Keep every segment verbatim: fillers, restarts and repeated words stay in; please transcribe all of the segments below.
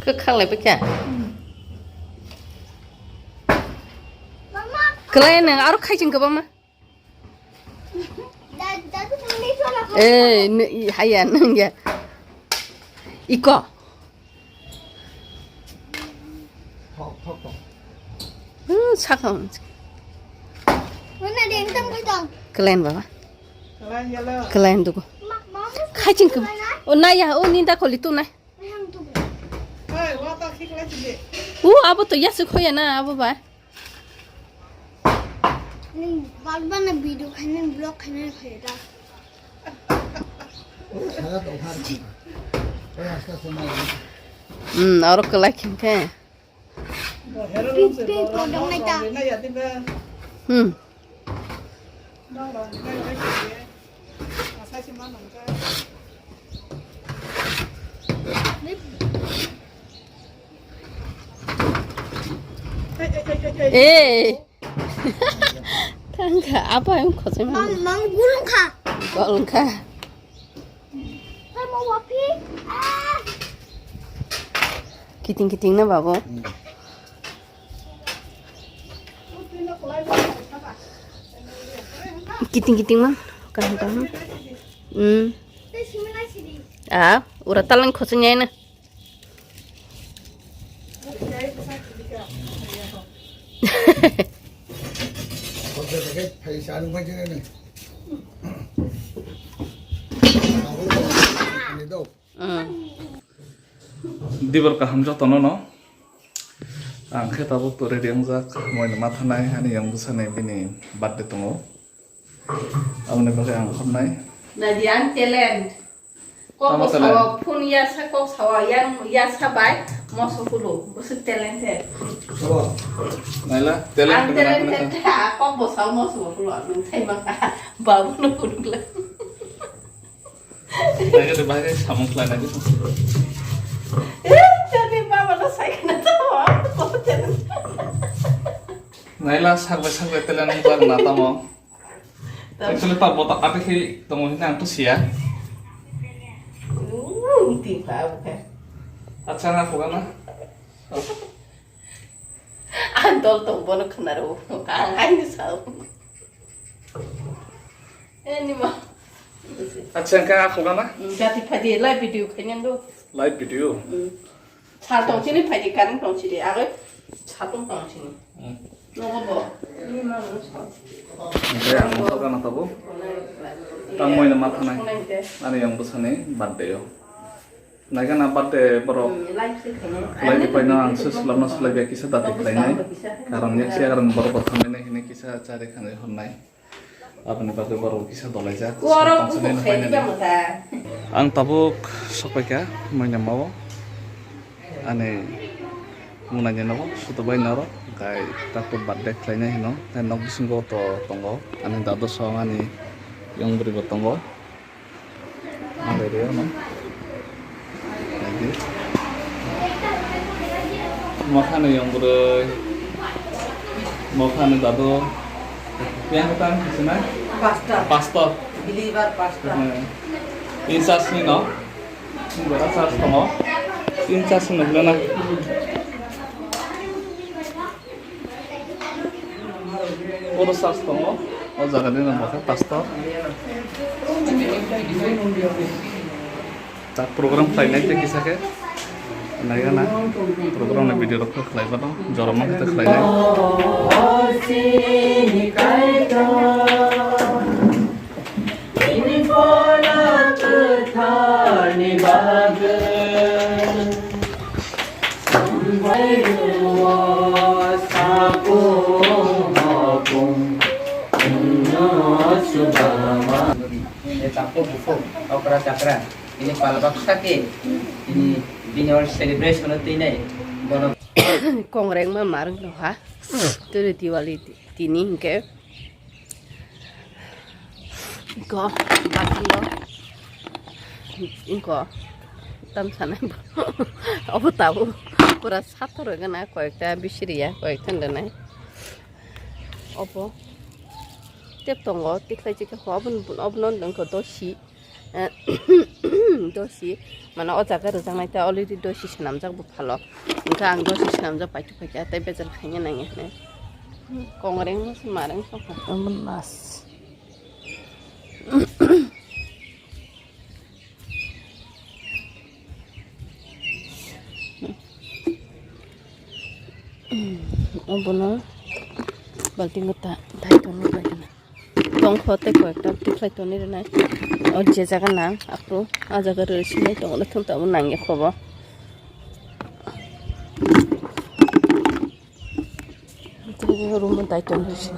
Kwkhwrang lai bwkha. Kwlai nang aro khai chwng kwbangma. Eh, haya nang ya. Iko. Hmm, sakha. Kwlai baba. Kwlai dugo. Khai chwng kwbang. O naya, o ninda koli tu nai. U abo to yasuk hoya na abo ba. Nini balbana video khainani vlog khainani khaida. Hmm, aro kwlai khinkhe. Pink, pink kodong naita. Hmm. Eh. Tangka apa yang kau cuma? Mang, mang gulung kha. Gulung kha. Kiting kiting na babu. Kiting kiting man. Kaham kaham. Hmm. Ah, ura talang khosong ya na. Dibor kaham jotono no. Ang khe tabuk to ready wngjak, moino ma thanai, ani yang bwsani bini birthday tongo. Aboni bagwi ang khornai. Naidi ang talent. Kok bo sao, phone yasa kok sao, yang yasa bai moso kulo, bwswk talented. Naila, talent. Ang talented kha, kok bo sao moso kulo, nung thai maka, babu no kulo. Naila de bahai samung khlai nai. Eh, jadi baba no sai kana to. Naila sak bai sak bai talent bar na tamo. Actually, ta bota kate khe tongo hwnwi ang to siya. Uh, ti pha bokhe. Acha, na khuga na. Ang dol tong bono khna ro. Ang ai ni sao. Eh, ni ma. Acha, ang kha khuga na. Jati phadi live video khainang do. Live video? Hmm. Sal tong sini phaidi, current tong sini, agoi sal tong tong sini. Hmm. Nogo bo. Ni ma no sal. Oke, ang masa kana tabo. Tang moino ma thanai. Ani yang bwsani birthday o. Naikha na birthday borok. Hmm, live se khainai. Live paino ang sus lamno sulai bia kisa dati khlainai. Karon yak sia karon borok bo thangnai hini kisa chari khanai honnai. Aboni bagwi borok kisa dolaijak. Oro sak tong sini bukhuk khaidi painani. Ang tabuk sokpaikha moinamao. Ani munani nogo sutubai norok. Kai takto birthday khlainai hino. Tai nok bisingo to tongo. Ani dadu song ani yong bwrwi bo tongo. Ang bai rw no. Naidi. Mokhani yong bwrwi. Mokhani dadu. Yang kata sini? Pastor. Pastor. Believer pastor. Hmm. In charge ni no? Bera charge tongo. In charge ni no na. Oro charge tongo, o jaga ni nang bakha pastor. Ta program khlainai tei kisa khe. Naiga na program ni video rok khlai bano, jorom no khe khlainai. Tapo bufo okra chakra ini palbak sake ini bini or celebration o twi nai bono. Kongreng ma marwng no ha. Tini Diwali ti-, tini hinkhe. Ko, bathroom-o, ko, tam sanai bo. Obo tabuk pura sator gana, koyekta bisiriya, koyekta lenai. Obo tep tongo, tikhlai chikhe ho, obo, obo no nangkhe dosi. Dosi, mane o jaga rwjaknai ta already dosi swnamjak buphalo. Hwnkhe ang dosi swnamjak paithak paikha, tei bejal khaina nangya hinwi. Kongreng no se mareng tongkha. Omo nas. Obono baltingo ta, thai tonwi paikha. Tongkho tei koi ekta tikhlai tonwi rwnai. O je jaga nang, aphuru a jaga rwui sinai tongo, thum tamo nangya khobo. Room dai tonwi si.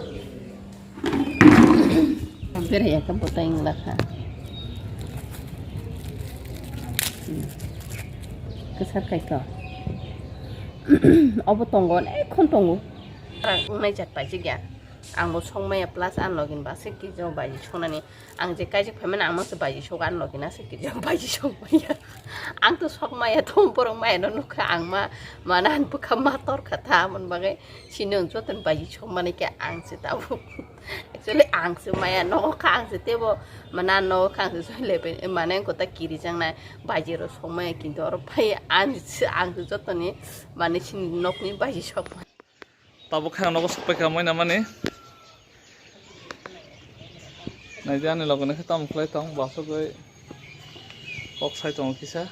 Beraiya khe bwtai wngla kha. Kwchar kaitor. Obo tongo, onekhon tongo. Wngnai jat paijak ya. Ang bo sokmaya plus ang login ba se kisa baji soknani. Ang je kaijak phaimani ang mangsa baji sok ang login ase kisa baji sokmaya. Ang to sokmaya to borok maya no nukha ang ma mana ang bwkha ma torkha ta amon bagwi sini ang joto ni baji sokmani khe ang se tabuk. Actually ang se maya nogo kha ang se tebo mana nogo kha ang se soi lepe mane ang kota kiri jang nai baji ro sokmaya kintu oro phai ang se ang se joto ni mane sini nok ni baji sokmani. Tabuk khe ang nogo sokpai kha moina mani. Naidi ani loge no khe tamo khlai tong, basugwi kok sai tongo kisa.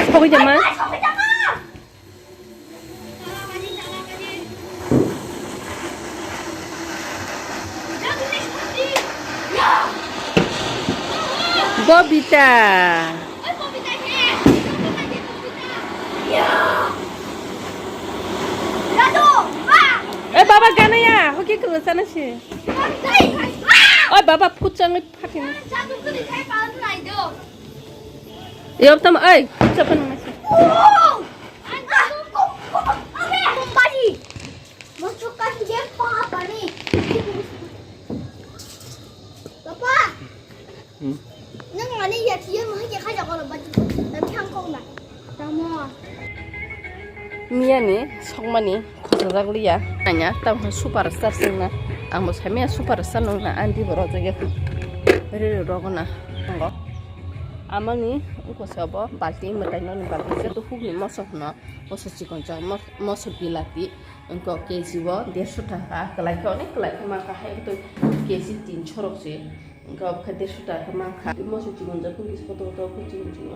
Sokoi jama. Bobita. Eh, baba, gana ya. Hoki kru sana si. Oi, baba, puchang. Yob tam, oi, chapa nang nasi. Papa. Hmm. Nang ani ya tiyo mo ke khaja ko ba. Thang kong na. Tamo. Miyani sokmani khojajak liya. Anya, tamo super star singna. Ang bo samia super star nungna andi bo rojak ya. Riri rogona. Ngo. Amani uko se obo balti mwtai noni balti se to hugni moso hwno. Moso chikon chang, mos-, moso bilati. Wngkha K G o dersho taka, kwlai khe onek kwlai khe mankha, hai to K G tinsho rok se. Wngkha obo khe dersho taka mankha. Moso chikon jak wngkha kotor kotor khe chikon chikon.